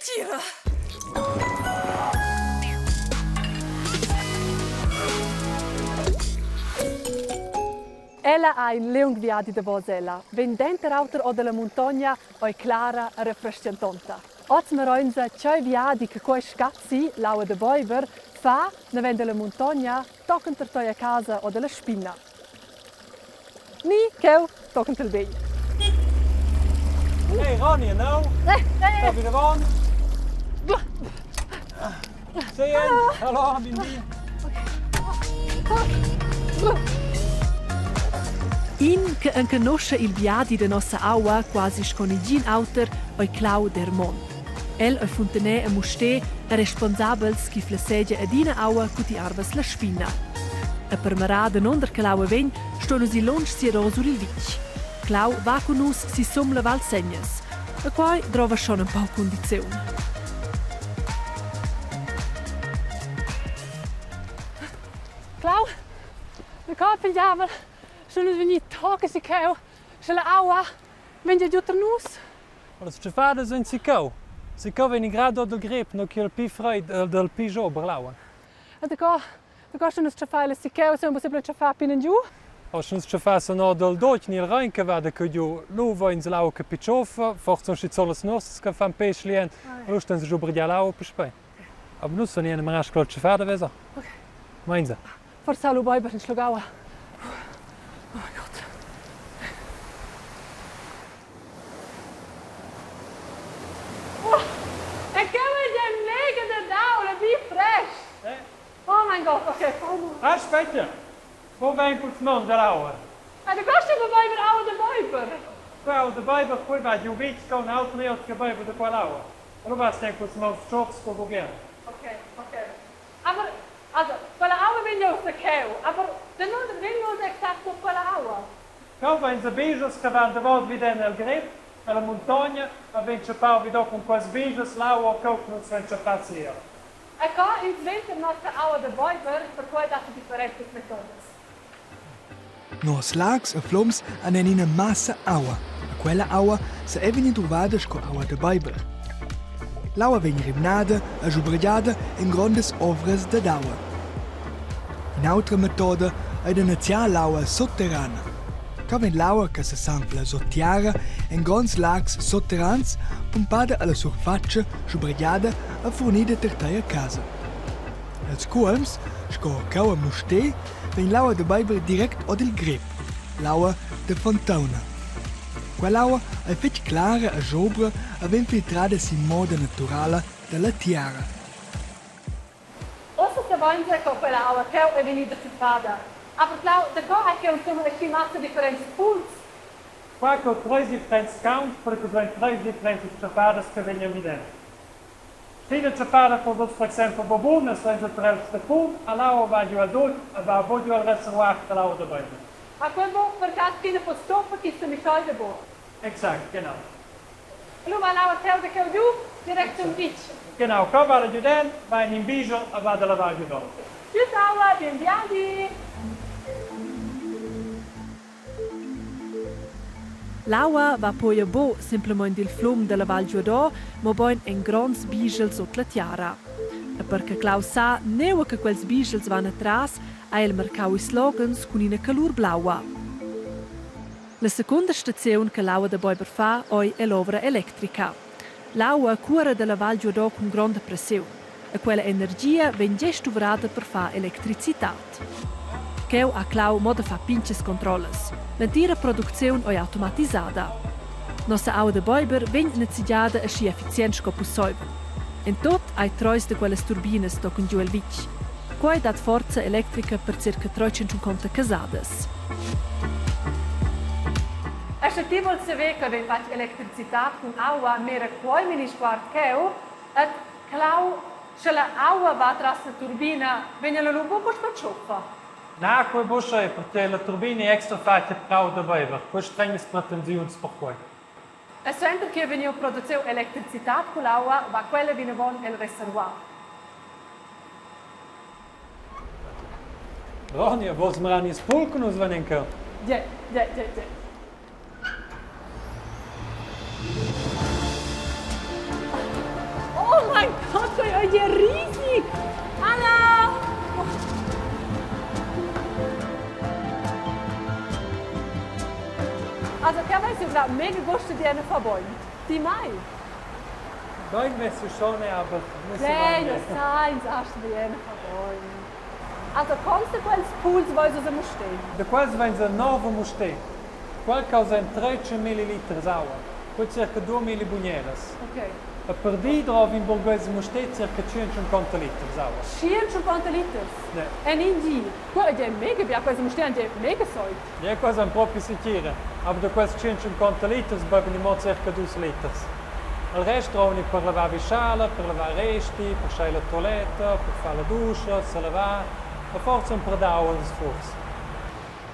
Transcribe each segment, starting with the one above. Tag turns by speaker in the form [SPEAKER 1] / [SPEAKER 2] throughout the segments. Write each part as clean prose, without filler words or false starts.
[SPEAKER 1] Tira! Ella ha in liung viadi davos ella, vegn denter auter or dalla muntogna, oi clara e refrestgentonta. Oz maroinsa tgei viadi che quei scazzi, l'aua da beiber, fa naven dalla muntogna tochen ter toi a casa o dalla spina. Ni cheu tochen tel begl.
[SPEAKER 2] Hey Ronja, no? Sta vinavon? Sehen, hallo, Bindi.
[SPEAKER 1] In che enconosce il viadi da nossa aua quasi sco nigin auter ei Clau Dermont. El ei funtaner a Mustér e responsabels chi flessegia adina aua cu ti arvas la spina. E per marar danunder che l'aua vegn, sto nus ir lunsch siador sur il vitg. Clau va cun nus sisum la Val Segnas. E quai drova schon un pau cundiziun. Clau, da co pigliavel, sche nus vegnir tocca si cheu, sche la aua vegn giu tar nus?
[SPEAKER 2] Las tschaffadas ein sicau. Sicau vegn in grad dal grep, no ch'el pli freid dal pli jober l'aua.
[SPEAKER 1] E daco, daco sche nus tschaffai la siceu, siamo possibile tschaffar pin giu?
[SPEAKER 2] O sche nus tschaffassan or dal dotg ni il Rein che va da cheu giu, lu vein l'aua che pitschoffa, forsa schizun las nossas che fan pèsch lien, lu ston se giu brigliar l'aua puspei. Aber nus sun ina marasch col tschaffada vesa.
[SPEAKER 1] Okay.
[SPEAKER 2] Meinsa.
[SPEAKER 1] Forsa lu beiber in schluck aua. Oh mein Gott. E cheu ei già mega da daula, wie fresh! Oh mein Gott, okay, komm.
[SPEAKER 2] Aspetta! Wo vegn culs mauns dall'aua?
[SPEAKER 1] E da costa va beiber aua da beiber.
[SPEAKER 2] Qua aua da beiber, quei va giu vitg sco un auter miert che beiber da quell'aua. Lu vas ti culs mauns tschocs sco gugien.
[SPEAKER 1] Okay, okay. Aber, also, quella aua vegn uss da cheu, aber danunder vegn uss exact quella aua?
[SPEAKER 2] Cheu vein bigias che van davos viden el grep ella muntogna e vegn tschappau vi cun quels bigias l'aua cheu che nus vein tschappau sia.
[SPEAKER 1] E co ins vegn per nossa aua da beiber, perquei datti differentas metodas.
[SPEAKER 3] Nos lags e flums han en ina massa aua. E quella aua sa è vegnir druvada sco aua da beiber. L'aua vegn rimnada e schubergiada en grondas ovras dad aua. In'autra metoda ei da neziar l'aua sutterrana. Qua vegn l'aua che sesanfla sut tiara en gronds lags sutterrans pumpada alla surfatscha schubergiada e furnida per tei a casa. Els cuolms, sco cheu a Mustér, vegn l'aua da beiber direct ord il grep, l'aua da fontauna. Quell'aua ei fetg clara e sobra e vegn filtrada sin moda naturala dalla tiara.
[SPEAKER 1] Ussa savein co quella aua cheu ei vegnida tschufada. Aber Clau, daco hai cheu insumma aschi massa differents punts?
[SPEAKER 2] Qua co treis differents caums, perche vegn treis differentas tschaffadas che vegnan vident. Sch'ina tschaffada po vus per exempel buc senza trels da fum, allura va giu al dutg e va buc giu al reservuar dall'aua da beiber.
[SPEAKER 1] Ha quei buc per cass ch'ina po stoppa ch'ista mischeida buc?
[SPEAKER 2] Exact, genau.
[SPEAKER 1] Lu va l'aua cheu da cheu giu direct zum vitg.
[SPEAKER 2] Genau, qua va la giudem, va in in e va da lavar giu dol.
[SPEAKER 1] Tschüss aua, bien viadi! L'aua va poi buc semplamein dil flum dalla Val giuador, mobein en gronds bischels sut la tiara. E per che Clau sa, neua che quels bischels van atras, ha el marcau ils loghens cun ina colur blaua. La secunda staziun che l'aua da beiber fa ei ell'ovra electrica. L'aua cuora dalla Val giuador cun gronda pressiun e quella energia vegn gest duvrada per far electricitad. Cheu ha Clau mo da far pintgas controllas. L'entira producziun ei automatisada. Nossa aua da beiber vegn nezegiada aschi effizient sco pusseivel. En tot hai treis da quellas turbinas tochen giu el vitg. Quei dat forza electrica per circa 350 casadas. E sche ti vuls saver che vegn fatg electricitad cun aua, mira quei minisguard cheu et Clau, sche la aua va tras la turbina, vegn ella lu buca puspei tschuffa?
[SPEAKER 2] Na, quei buca, perché la turbina è extra fatta per aua da beiber. Quei stregnas pretensiuns per quei.
[SPEAKER 1] E suenter che è vegniu produciu electricitad cull'aua, va quella vinavon el reservuar.
[SPEAKER 2] Ronja, vos mranis pul che nus venin cheu?
[SPEAKER 1] Ge, ge, ge, ge. klar, mega gusto di eine verbeugt. Ti mai?
[SPEAKER 2] Bein vess ju schon, aber muss
[SPEAKER 1] Nein, ja seins, hast du eine verbeugt. Also kommst du quels pools, wo es aus Musté?
[SPEAKER 2] Da quels vegn a 9 Musté. Quel causa en 13 milliliters aua. Quel circa 2 millibugneras.
[SPEAKER 1] Okay.
[SPEAKER 2] E per di drova in burgheis Musté circa 150 liters aua.
[SPEAKER 1] 150 liters?
[SPEAKER 2] Ne.
[SPEAKER 1] En in di? Quella è mega bia, quels Musté è mega soit.
[SPEAKER 2] Ja, quels han proprio sentire. Aber da quels 150 liters beven mo circa 2 liters. Il rest trovano per lavar vischala, per lavar resti, per schei la toiletta, per far la duscha, se lavar, e forse un per d'aua als furs.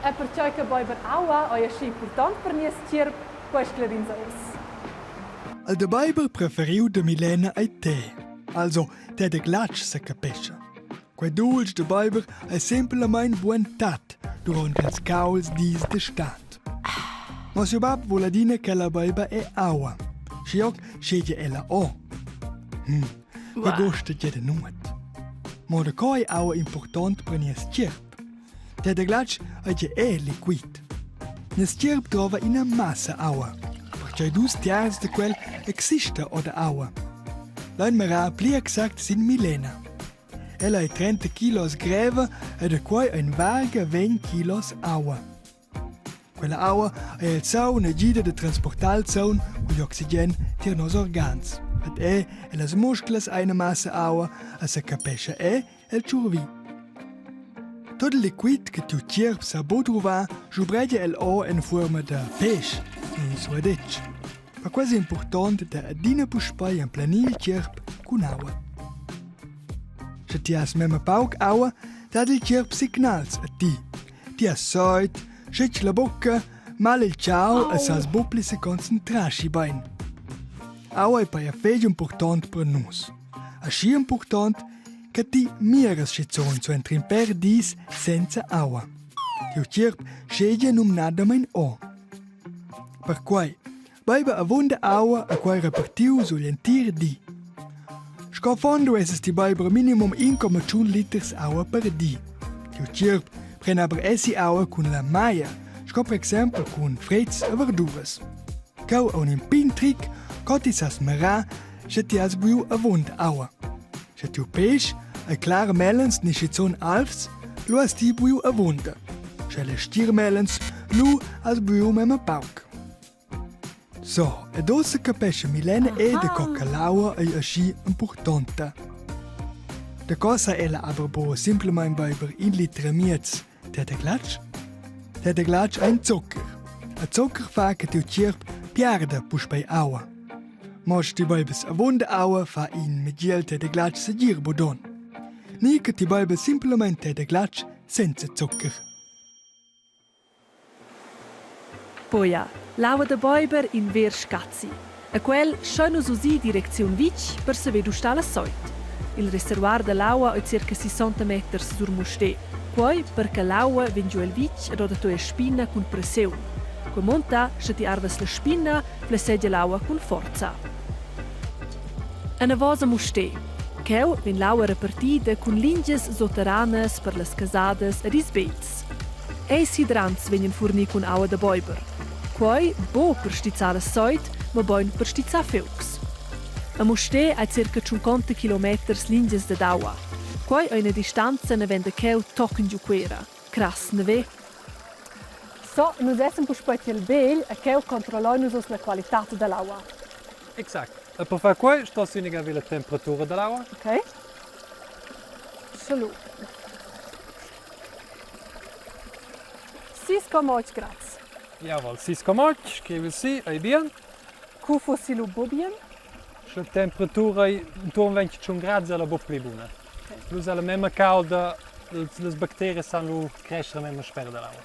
[SPEAKER 1] E perciò che beiber aua è aschi important per nies tgierp, quei sclerins oz.
[SPEAKER 3] Il da beiber preferiu da Milena ei te. Also te de glatsch se capescha. Quei dultsch da beiber ei semplamein buontat duront ils cauls dis de stad. Ma siu bab vul adina che la beiba è aua. Schioc schegia ella o. Quei gusta gie da nuot. Mo da co ei aua impurtont per nies tgierp? Te da glatsch ei gie è liquid. Nies tgierp drova ina massa aua, pertgei dus tiarz da quel exista o da aua. Lein mirar pli exact sin Milena. Ella ei 30 kilos greva e da quei ein varga 20 kilos aua. Quella aua ei il saun e gida da transportar il saun cugl oxigen tier nos organs. Ed è ellas musclas eine massa aua e secapescha è el tschurvi. Tot il liquid che tiu tgierp sa buc druvar, schubregia el ora en fuorma da pesch, ni suadetsch. Per quei ei impurtont da adina puspei emplenir il tgierp cun aua. Sche ti has memia pauc aua, dat il tgierp signals a ti. Ti has soit, schetg la bucca, mal il tgau e sas buc pli seconcentrar schi bein. Aua ei peia fetg impurtont per nus. Aschi impurtont che ti miras schizun suenter in pèr dis senza aua. Tiu tgierp schegia numnadamein o. Perquei beiba avunda aua e quei repartiu sugl entir di. Sco affon duesses ti beiber minimum 1,5 liters aua per di. Tiu tgierp pren aber essi aua cun la maia, sco per exempel cun frets e verduras. Cheu aun in pign tric co ti sas mirar sche ti has buiu avunda aua. Sche tiu pèsch ei clar mellens ni schizun alvs, lu has ti buiu avunda. Sche el ei stgir mellens, lu has buiu memia pauc. So, ed ussa capescha Milena e da co che l'aua ei aschi impurtonta. Da co sa ella aber buca simplamain beiber in liter e miez Tè da glatsch? Tè da glatsch ein zuccher. E zuccher fa che tiu tgierp piarda puspei aua. Mo sche ti beibes avunda aua fa in migiel tè da glatsch segir budon. Ni che ti beibes simplamain tè da glatsch senza zuccher.
[SPEAKER 1] Poja, l'aua da beiber in ver scazi. E quel scha nus usi direcziun vitg per saver dustar la soit. Il reservuar dall'aua ei circa 60 meters sur Mustér. Quei perche l'aua vegn giu el vitg ed oda tua spina cun pressiun. Quei munta, sche ti arvas la spina, flessegia l'aua cun forza. Anavos a Mustér. Cheu vegn l'aua repartida cun lingias sotterranas per las casadas ed ils begls. Eis hidrants vegnan furni cun aua da beiber. Quei buc per stizzar la soit, mobein per stizzar fiugs. A Mustér hai circa 50 kilometers lingias dad aua. Quei ei ina distanza naven da cheu tochen giu Cuera. Crass, neve? So, nus essan puspei tiel begl e cheu controllein nus uss la qualitad dall'aua.
[SPEAKER 2] Exact. E per far quei sto sinnigar vi la temperatura dall'aua.
[SPEAKER 1] Ok. Salut. 6,8 grads.
[SPEAKER 2] Jawohl, 6,8, scrivi si, ei bien.
[SPEAKER 1] Cu fossi lu buc bien?
[SPEAKER 2] Sche la temperatura ei intuorn 21 grads è la buc pli buna. Lu è la memma calda, las bacterias san lu crescer memma spert dall'aua.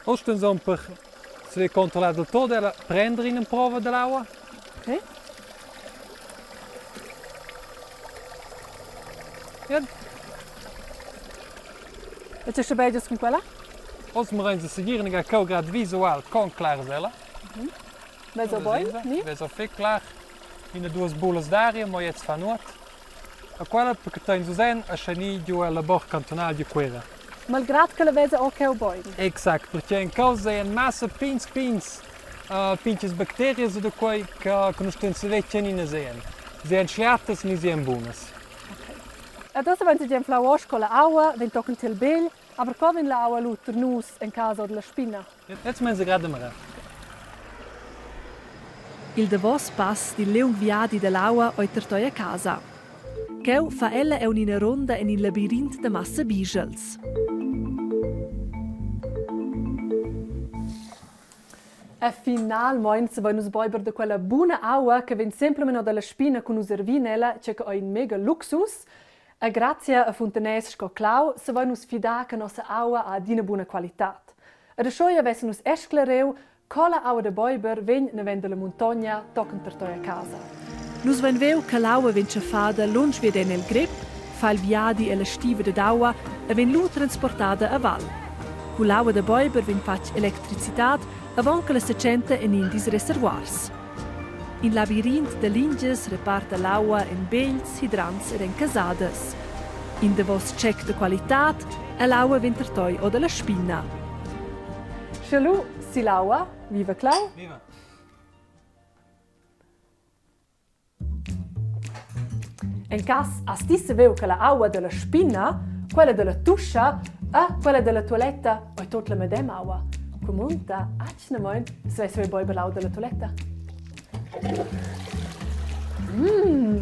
[SPEAKER 2] Oz insomma per saver controllar del tot era prender ina prova dall'aua.
[SPEAKER 1] Okay.
[SPEAKER 2] Ja.
[SPEAKER 1] E tge schabegias cun quella?
[SPEAKER 2] Oz murein se segir inaga cheu grad visual con clar ella.
[SPEAKER 1] Vesa bein, ni?
[SPEAKER 2] Vesa fetg clar. Ina duas bullas d'aria, mo jetzt fa nuot. A quella perché tein Susanne a schani giu el labor cantonal di Cuera.
[SPEAKER 1] Malgrad che la vesa ok bein.
[SPEAKER 2] Exact, perché in causa en massa pins pins. Pintgas bacterias e da quei che che nus stuein saver tgeininas ein. Seien schliatas ni seien bunas.
[SPEAKER 1] Okay. Adesso wenn sie anflau osch con la aua, vegn tochen tiel begl, aber qua vegn la aua lu ter nus en casa della spina.
[SPEAKER 2] Jetzt meins grad mira.
[SPEAKER 1] Il davos pass dil liung viadi dall'aua ei ter toi a casa. Cheu fa ella aunc ina ronda en in labirint da massa bischels. E finalmein savein nus beiber da quella buna aua che vegn semplamein dalla spina cun nus ervin ella, che ei in mega luxus. E grazia a funtanès sco Clau savein nus fidar che nossa aua ha adina buna qualitad. Ed aschia vessen nus esclareu co la aua da beiber vegn naven dalla muntogna tochen ter toi a casa. Nus vein veu che l'aua vegn tschaffada lunsch viaden el grep, fa il viadi ella stiva dad aua e vegn lu transportada a val. Cu l'aua da beiber vegn fatg electricitad avon che la setschenta en in dils reservuars. In labirint da lingias reparta l'aua en begls, hidrants ed en casadas. In davos check da qualitad e l'aua vegn tertoi o dalla spina. Sche lu sill'aua, viva Clau!
[SPEAKER 2] Viva!
[SPEAKER 1] En cass has ti saviu che la aua dalla spina, quella dalla tuscha e quella dalla tualetta ei tut la medema aua. Cu munta atgnamein savess saver beiber l'aua dalla tualetta. Mm.